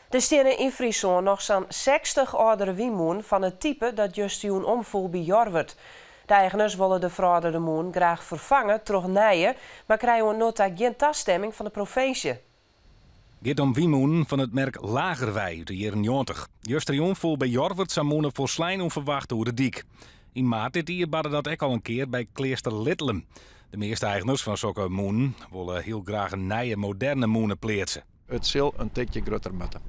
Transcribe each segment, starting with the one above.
Der steane yn Fryslân noch sa'n 60 âldere wynmûnen fan it type dat justerjûn omfoel by Jorwert. De eigeners wolle de ferâlderde mûnen graach ferfange troch nije, mar krije oant no ta gjin tastemming fan de provinsje. Giet om wynmûnen fan it merk Lagerwey út de jierren 90. Justerjûn foel by Jorwert sa'n mûne folslein ûnferwachte oer de dyk. Yn maart dit jier barde dat ek al in kear by Kleaster Lidlum. De measte eigeners fan sokke mûnen wolle hiel graach in nije moderne mûne pleatse. It sil in tikje grutter moatte.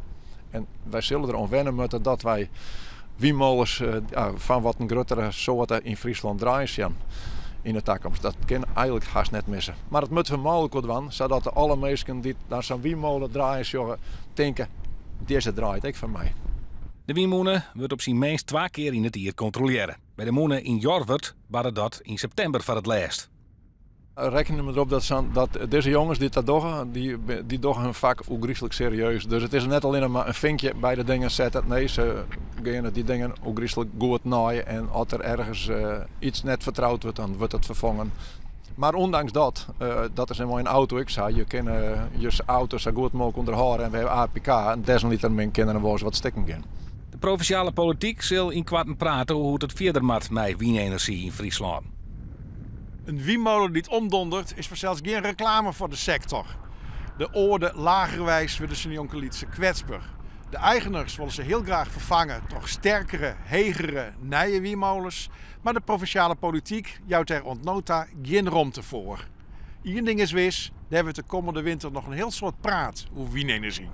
En wy sille der oan wenne moatte dat wy wynmoles fan wat in gruttere soarte yn Fryslân draaien sjen yn de takomst. Dat kin eigenlik hast net misse. Mar it moat we mooglik dwaan, sadat de alle minsken dy't dan sa'n wynmole draaien sjogge, tinke, dizze draait ek foar my. De wynmûne wurdt op syn minst twa kear yn it jier kontrolearre. By de mûne yn Jorwert barde dat yn septimber foar it lêst. Rekkenje we derop dat dizze jonges dy't dat dogge, dy dogge hun fak ôfgryslik serieus. Dus it is net allinnich mar in finkje by de dingen sette. Nee, se geane dy dingen ôfgryslik goed nei. En as der ergens iets net fertroud wurdt, dan wurdt it ferfongen. Mar ûndanks dat, dat is mei in auto ek sa. Je kinne je auto sa goed mooglik ûnderhâlde en we hawwe APK en desalniettemin kin der wolris wat stikken gean. De provinsjale polityk sil ynkoarten prate oer hoe't it fierder moat mei wynenerzjy yn Fryslân. In wynmole dy't omdondert is fansels gjin reklame foar de sektor. De âlde Lagerweys wurde sa njonkelytse kwetsber. De eigeners wolle se hiel graach ferfange troch sterkere, hegere, nije wynmoles, mar de provinsjale polityk jout dêr oant no ta gjin romte foar. Ien ding is wis, der wurdt de kommende winter noch in hiel soad praat oer wynenerzjy.